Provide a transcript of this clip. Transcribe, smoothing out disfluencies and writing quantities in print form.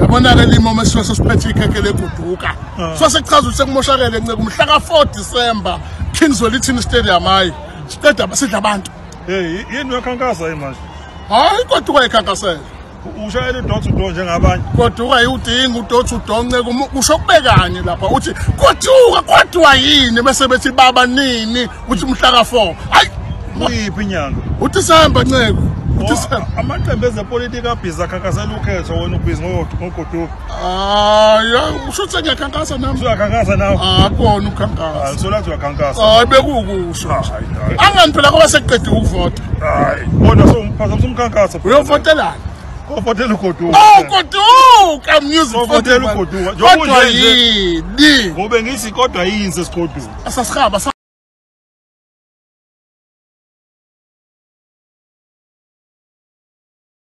Yabona-ke limo mesiwe sesiphethe ikhekhe legoduka. So sekuchaza ukuthi sekumoshakele nceke mhla ka-4 December King Zwelithini Stadium. Hayi, siqeda sidla abantu. Hey, yini uyakhankasa yini manje? Hayi, goduka ikhankasela. Ushayela i-door to door njengabanye. Goduka iwudinga u-door to door nceke, usho kube kanye lapha uthi goduka kodwa yini bese bethi baba nini uthi mhla ka-4. Hayi, kuyiphi inyanga? uDisemba nceke. Amaqembu ezepolitiki abhizi akhankasela ukhetho, wena ubhizi ngogoduka. Hayi, usho ukuthi ngiyakhankasa nami. Uyakhankasa nawe? Akona ukukhankasa. Solathi uyakhankasa. Hayi, bekukusho. Angani phela ngoba sekuqedile ukuvota. Hayi, kodwa sowuphazamisa umkhankaso. Uyovotelana? Kovotela ugoduka. Oh, goduka music. Kovotela ugoduka. Kodwa yini? Ngobe ngithi kodwa yini sesigoduka? Asasihamba.